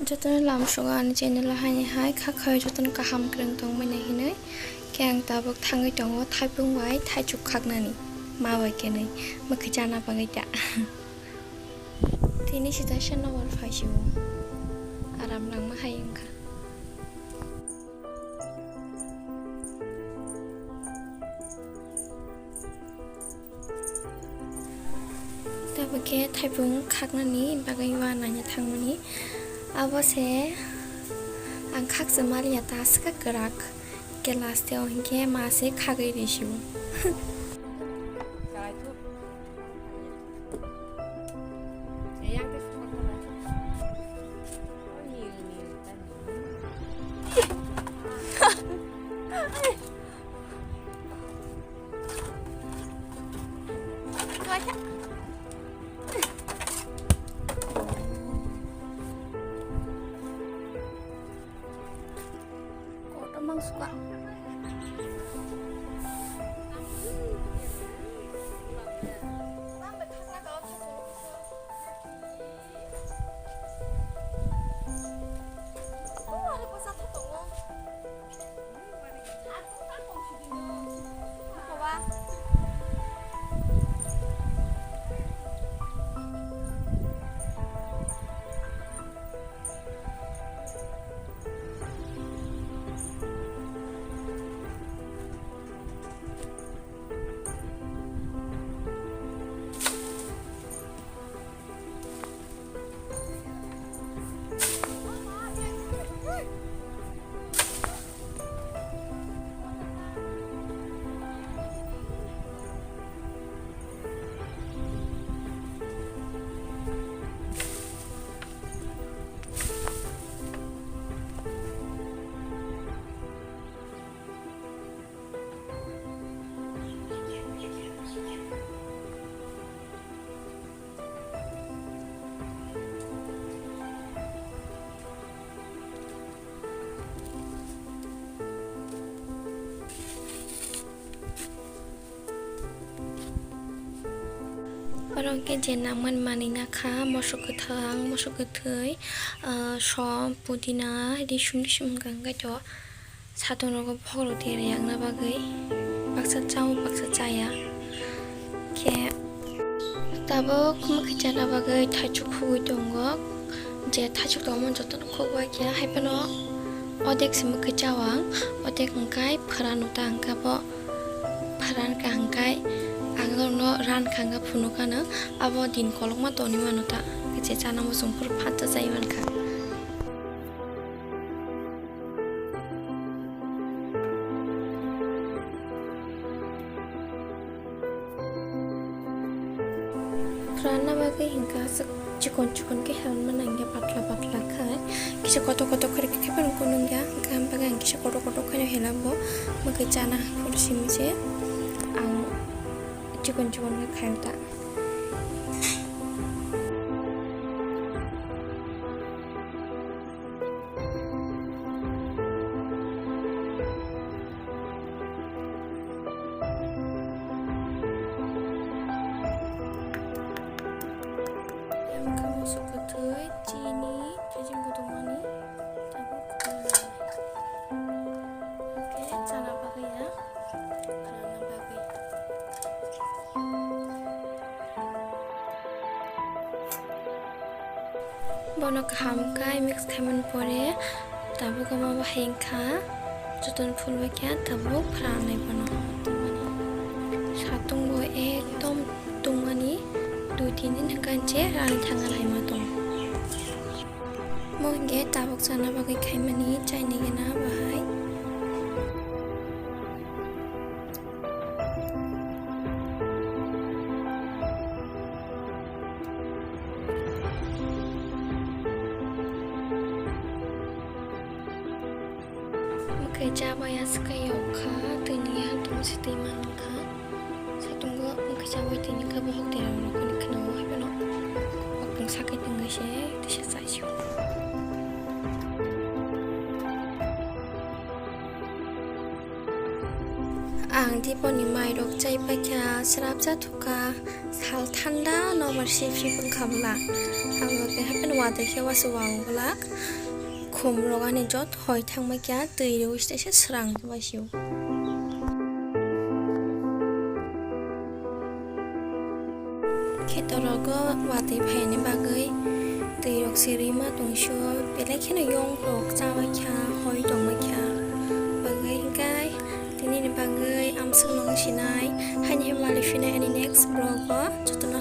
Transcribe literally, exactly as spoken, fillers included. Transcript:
Jotono lamsogo ani channel o haini hai kha khaui jotono kaham kwrwng tongmani hinwi. Khe ang tabuk thangwi tongo thaipung bai thaichuk khaknani ma bai khenwi mwkhwi chana bagwi ta. Tini sita se nobar phaisio. Aram nangma hai wngkha. Tabuk khe thaipung khaknani bagwi uanaino thangmani. Abo se ang khaksa maliya ta swkak kwrak. Khe last o hinkhe ma se khagwi rwsio. Kotor mangsuka. Oro hwnkhe je nangmani manwi nakha, mosok kwthang, mosok kwthwi, ah, som, pudina, risum risum hwnka hwnkhe to. Satung rogo bokhorok tiyar yakna bagwi baksa chao, baksa chaya. Khe tabuk mwkhwi chana bagwi thaichuk khugwi tongo. Je thaichuk tongmani jotono khugwi khe, hai phano odek se mwkhwi chao ang, odek hwnkhe phwrano ta hwnkhe abo phwran kha hwnkhe ang norokno ran kha hwnkhe phunukano abo din kolokma tonwi mano ta. Khe je chana muchung phuru phatsa chai mankha. Phwranna bagwi hinkhe aswk chikon chikon khe helma nangya, patla patla khai. Kisa kotor kotor khe khe phano kunungya, hinkhe am bagwi ang kisa kotor kotor khe helabo. Mwkhwi chana phuru simi se ang chikon chikon khe khaio ta. Yang kamo suka tui, chini, kajing kutumani, tabuk kutumani. Oke, chana bagwi ya, chana bagwi. Bono kaham khe mix khaimani pore tabuk omo bahai wngkha, jotono phulbai khe tabuk phranai bono. Satung bo ekdom tungmani dui tin din hwnkhe je rani thangna laima tong. Mo hinkhe tabuk chana bagwi khaimani chaini gana bahai. Mwkhwi chabai aswk khe yokha, twini ya tongsi twi mankha. Satungo mwkhwi chabai tini khe bohok derang rokni khwnao, hai phano bakung sakhe tongwi se tisa chaisio. Ang tiponi mairok chai paikha, srapsa thukha, sal thanda nobar sip sip wngkha bwla. Ang bo keha phano watwi khe wasu wa glak. Khum rok ani jot hoi thangma kya, twi rwi se srang khe wasio. Kheto rogo watwi phaini bagwi twi rok se rima tongso, belai kheno yong tok chabai kha, hoi tongbai kha. Bagwi hwnkhe tini ni bagwi amswk no sinai, haini mali phinai ani next vlog o jotono